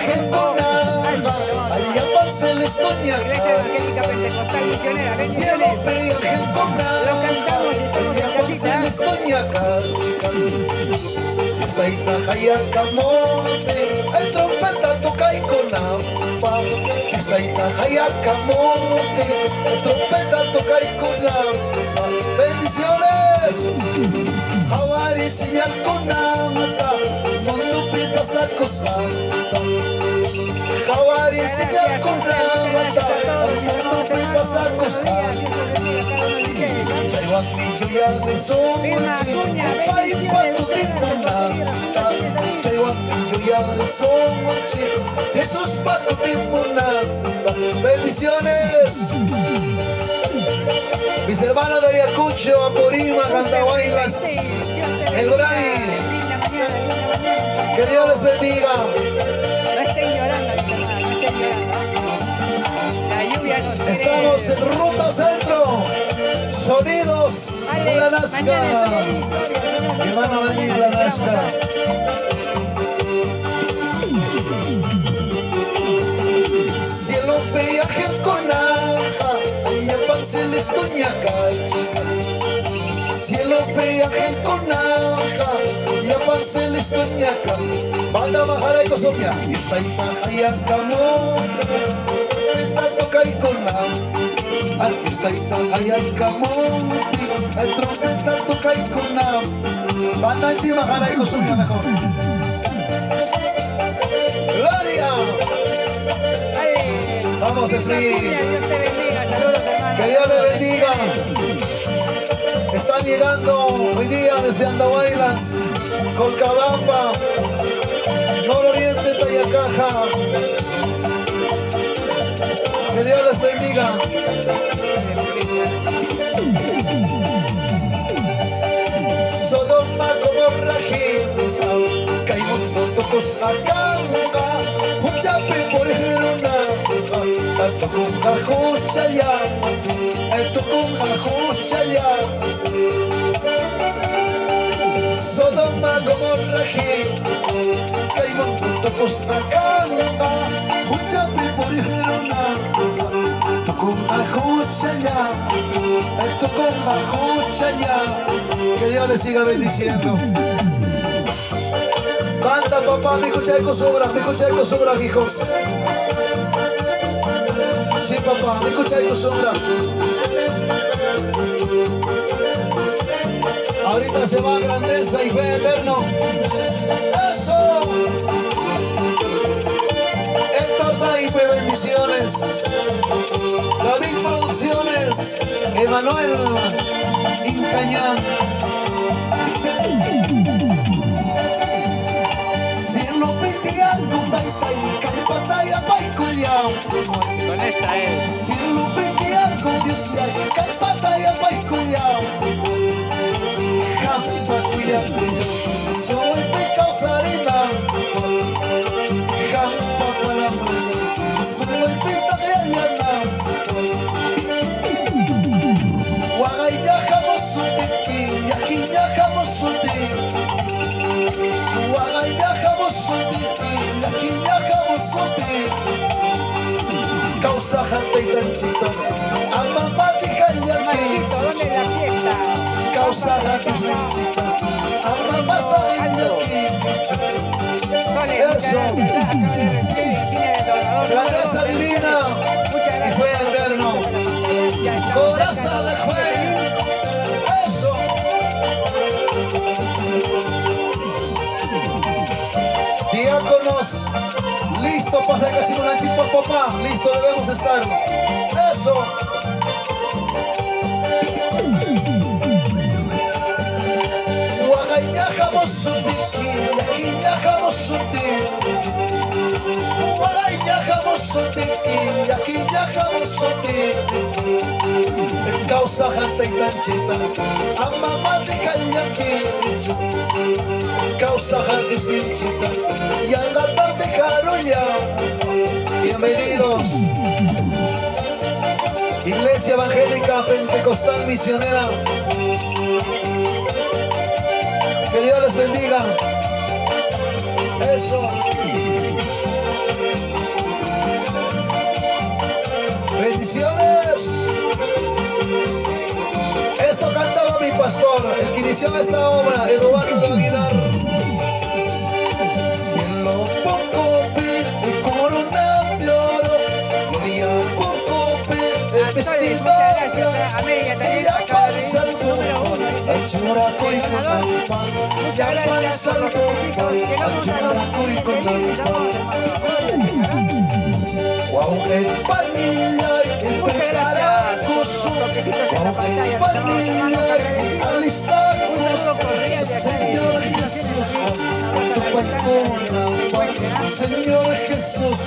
ángel Rumbo con Alto, alma, estamos allá hermano. Celestoniaca. Iglesia Evangélica Pentecostal Misionera, Cielo bendiciones. pe ángel con Lo alma, cantamos y estamos en allá casita. Celestoniaca. Saita hayakamote, el trompeta toca y con ampa. Saita hayakamote, el trompeta toca y con ampa. Bendiciones. Hawari señal con amata, mundo pita sacos mata. Hawari Muchas señal gracias, con Susan. Muchas gracias amata, a todos, mis mundo hermanos, pita hermanos. sacos Buenos días. Dios los bendiga a cada uno de ustedes. Firma Acuña, bendiciones. Muchas gracias por seguirnos. Bendiciones, David. Jesús Bendiciones. Mis hermanos de Ayacucho, Apurímac, Uster Andahuaylas, 36. Dios te El bendiga. Bray. Linda mañana, linda mañana, Que Dios les compañeros. bendiga. No estén llorando, mis hermanos, no estén llorando. La lluvia nos Estamos quiere. en Ruta Centro. Sonidos Alex, mañana estoy Ulanasca. ahí, gloria al Señor, Mi listo, hermano Benny mañana te esperamos Ulanasca. acá. Cielo peaje con alja, Cielo peaje con alja, Banda bajar y cosomia, y está y paja y toca y con al está y paja y al trompeta toca y con Banda encima bajar y cosomia mejor. ¡Gloria! Alex, Vamos a Firma seguir. Acuña, Dios te bendiga. Saludos, hermanos. Que Dios le Saludos, bendiga. bendiciones. Están llegando hoy día desde Andahuaylas, Colcabamba, Nororiente, Tayacaja. Que Dios les bendiga. Sodoma como Rajita, Caimundo tocos acanga, Huchape por Jerona, Tocunga Juchaya, Tocunga Juchaya. Sodoma como Rajita, Caimundo tocos acanga, Huchape por Jerona, Tocunga Juchaya, Tocunga Juchaya. Que Dios les siga bendiciendo. Banda, papá, mi cuchaico sobra, mi cuchaico sobra, hijos. Sí, papá, mi cuchaico sobra. Ahorita se va a grandeza y fe eterno. ¡Eso! Héctor Taipe, bendiciones. David Producciones. Emanuel Incañán. Cielo pitianco, taipai, calpataya, paiculiao. Con esta es. Cielo pitianco, Dios ya, calpataya, paiculiao. Jampa, cuya, cuya, soy pecado sarina. Jampa, palabra, soy pecado yana. Guagaya, jamosutiki, yaquiña, jamosuti. Guagaya, jamosutiki, yaquiña, jamosuti. Causa jante y tanchito, amamati jayaki. Marquito, ¿dónde es la fiesta? Causa Vamos de jante y casa. tanchito, amamasa Aldo. yaki. Sole, muchas Eso. gracias. Acaba de recibir insignia de donador número Grandeza 2. divina Bendiciones. Muchas y gracias fe por los eterno. deditos a la pantalla. Ya estamos cerca Coraza de de los fe. 7.000. Eso. Diáconos, listo para sacar por papá. Listo debemos estar. Eso. Causa janta y tanchita, amamate kallaki, causa jantis pinchita, y tarde jaroya. Bienvenidos, Iglesia Evangélica Pentecostal Misionera. Que Dios les bendiga. Eso. Bendiciones. Esto cantaba mi pastor, el que inició esta obra, Eduardo Aguilar. Cielo poco y corona de oro, gloria poco A Sol, muchas gracias. Amelia también acaba de número 1. Muchas gracias por los toquecitos. Llegamos a los 7.000, mis amados hermanos. Muchas gracias por los toquecitos en la pantalla, mis amados hermanos. Agradecidos. Un saludo cordial de acá de Felicitaciones también. Un abrazo a la distancia donde se encuentren. Señor Jesús.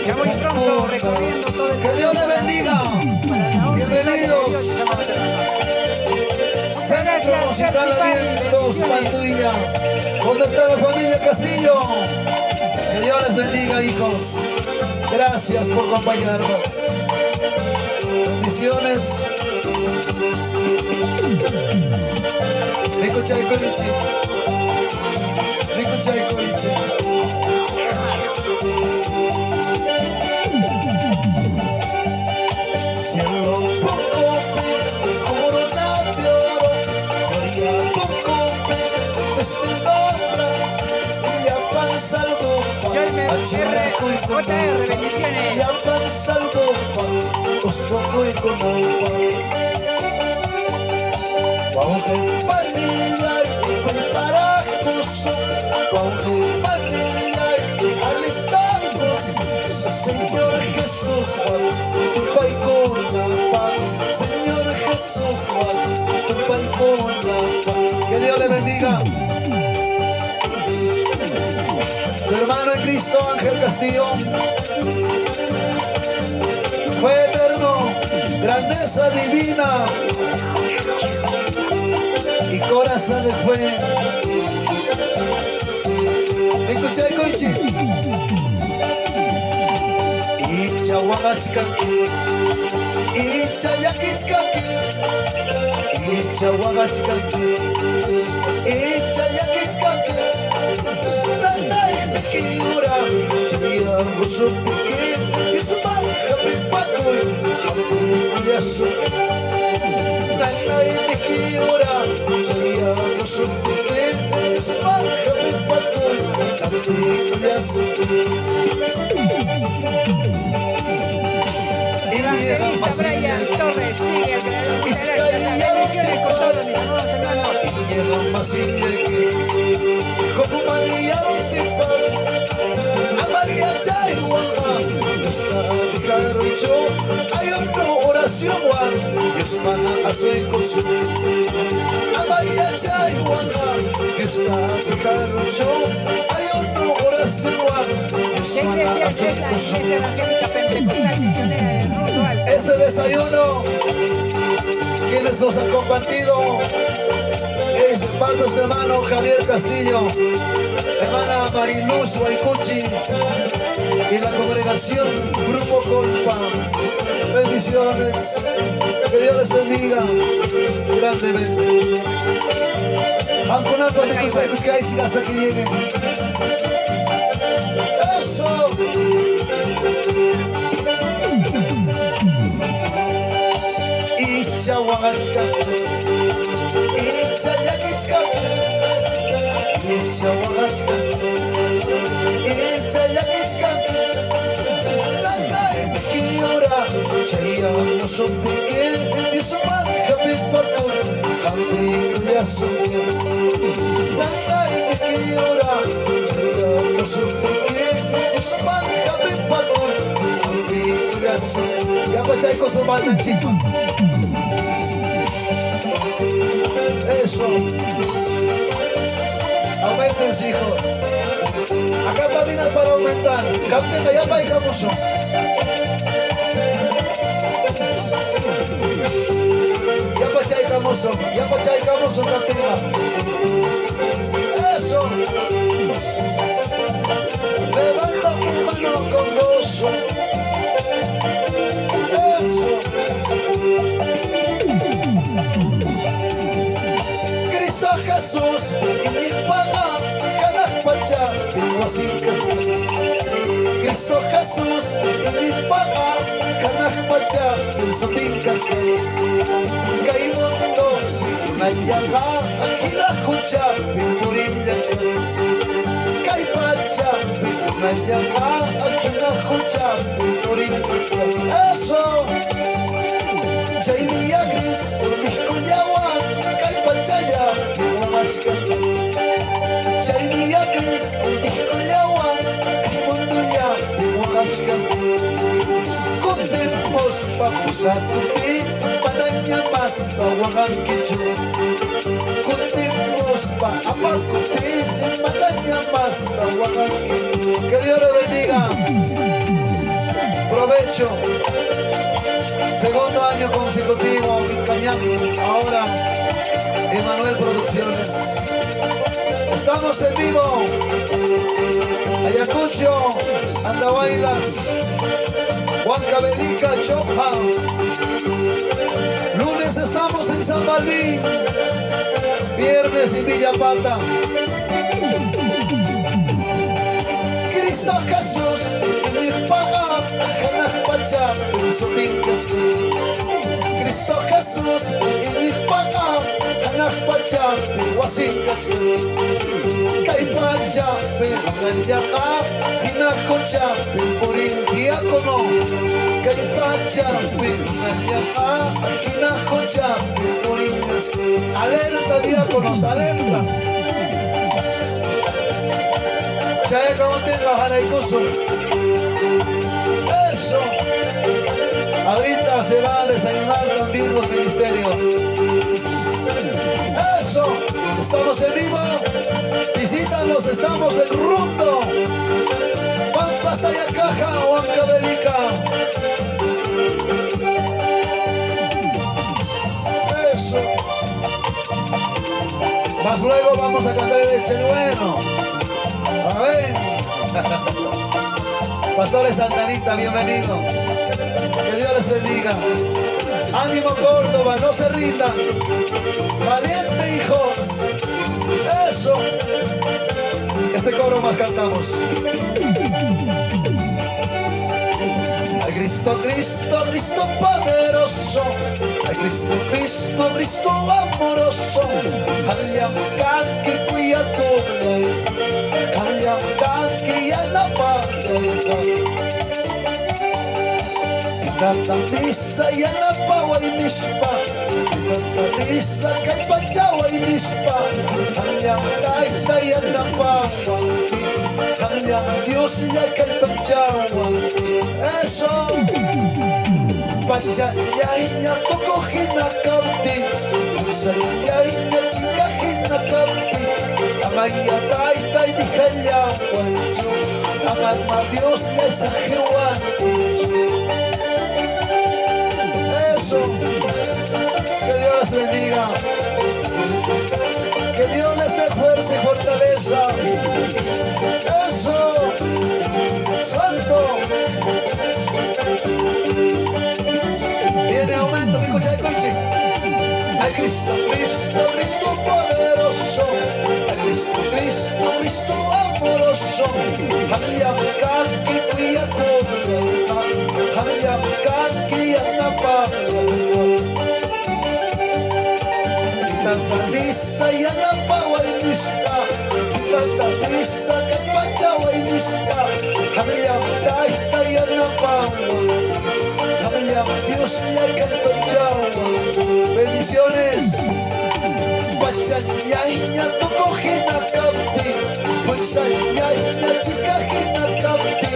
Ya voy pronto recorriendo todo el Que Dios le bendiga. para la honra y gloria de Bienvenidos. Dios, mis amados hermanos. Muchas Centro gracias, Musical Chelsea Pari. Alientos Bendiciones. Pantuilla. ¿Dónde está la familia Castillo? Que Dios les bendiga, hijos. Gracias por acompañarnos. Bendiciones. Rico Chay Corichi. Rico Chay Corichi. Cielo poco corona de oro, gloria poco vestidora, ya salvo Yolmer R. JR, bendiciones. ya salvo poco y con Señor Jesús, tu Señor Jesús, tu Que Dios le bendiga. Tu hermano en Cristo, Ángel Castillo, fue eterno, grandeza divina y corazón de fue. Escucha coichi. Icha wagachkanki, icha yakichkanki, icha wagachkanki, icha yakichkanki. Nanay nikiura, chaya rusupiki, isuman hapipakuy, hapiyasu. Nanay nikiura, chaya rusupiki, isuman hapipakuy, hapiyasu. Evangelista Brian Torres sigue al creador. Muchas gracias. Bendiciones con todos mis amados hermanos. ¿Qué iglesia es? Es la Iglesia Evangélica Pentecostal Misionera del Mundo Alto. Este desayuno, quienes nos han compartido, es de parte de nuestro hermano Javier Castillo, hermana Mariluz Guaycuchi y la congregación Grupo Colpa. Bendiciones, que Dios les bendiga grandemente. Hasta que lleguen. Eso. Icha wagachka, icha yakichka, icha wagachka, icha yakichka. Nanay nikiura, chaya musupiki, isuman hapipakuy, hapikuyasu. Nanay nikiura, chaya musupiki, isuman hapipakuy, hapikuyasu. Ya pachay ko suman ng chico. Eso. Aumenten, hijos. Acá también hay para aumentar. Capten allá para el camuso. Ya pachay camuso. Ya pachay camuso, captenga. Eso. Levanta tu mano con gozo. Eso. Cristo Jesús, iñipaga, kanakpacha, piwasinkacha. Cristo Jesús, iñipaga, kanakpacha. pacha sutin kachkan. Kay mundo runallaqa hina huchapi purillachkan. Kay pacha runallaqa hina huchapi purillachkan. Eso. Chaymi ya Cristo niqkullawan kay pachalla waqachkan. Chaymi ya Cristo niqkullawan kay mundulla waqachkan. Kutimuspa pusakupi manaña masta waqankichu. Kutimuspa apakupi manaña masta waqankichu. Que Dios le bendiga. Provecho. Segundo año consecutivo, Cañán, ahora Emanuel Producciones. Estamos en vivo. Ayacucho, Andahuaylas, Huancavelica, Chopja. Lunes estamos en San Balbín. Viernes en Villapata. Cristo Jesús, iñiqpaqa hanaq pacha sutin kachkan. Cristo Jesús, iñiqpaqa hanaq pacha wasin kachkan. Kay pachapi runallaqa hina quchapi purin diácono. Kay pachapi runallaqa hina quchapi purin. Alerta, diáconos, alerta. Chaya Jaraycuso. Eso. Ahorita se va a desayunar también los ministerios. Eso. Estamos en vivo. Visítanos, estamos en Rundo. Pampas, Tayacaja, Huancavelica. Eso. Más luego vamos a cantar el Cheñueno. Amén. Pastores Santanita, bienvenido. Que Dios les bendiga. Ánimo Córdoba, no se rindan. Valiente, hijos. Eso. Este coro más cantamos. Ay, Cristo, Cristo, Cristo poderoso. Ay, Cristo, Cristo, Cristo amoroso. Kaki kuya kublay. Kaki yanapay. Tatamisa yanapaway nispa. Tatamisa kay pachaway nispa. Kanyang tayta yanapaway. Kanyang Diyos niya kay pachaway. Eso. Pachayay niya tuko hinakapti. Sayay niya chika hinakapti. Amaya tayta dihallaway. Amama Dios niya sa Jehová. Eso. Que Dios les bendiga. Que Dios les dé fuerza y fortaleza. Eso. Santo. Viene aumento, mi cucha y cuchi. Ay, Cristo, Cristo, Cristo poderoso. Ay, Cristo, Cristo, Cristo amoroso. Hamya kaki kuya kuya. Hamya kaki yanapa. Tatanisa yanapa wainispa. Tatanisa kapacha wainispa. Hamya taita yanapa. Hamya Dios ya kalpachawa. Bendiciones. Pachayayña tukojina kapti. Pachayayña chikajina kapti.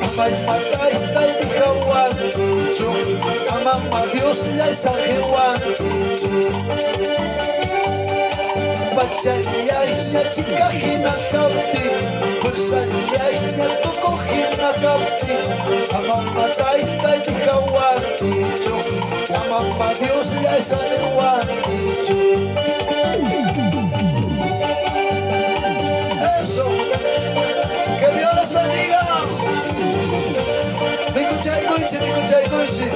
Amay matayta dijawan. Amama Dios ya sajewan. Pachayayña chikajina kapti. Pachayayña tukojina kapti. Amama tayta dijawan. Amama Dios ya sajewan. Eso. Que Dios les bendiga. Mi cuchay, cuchi, mi cuchay, cuchi.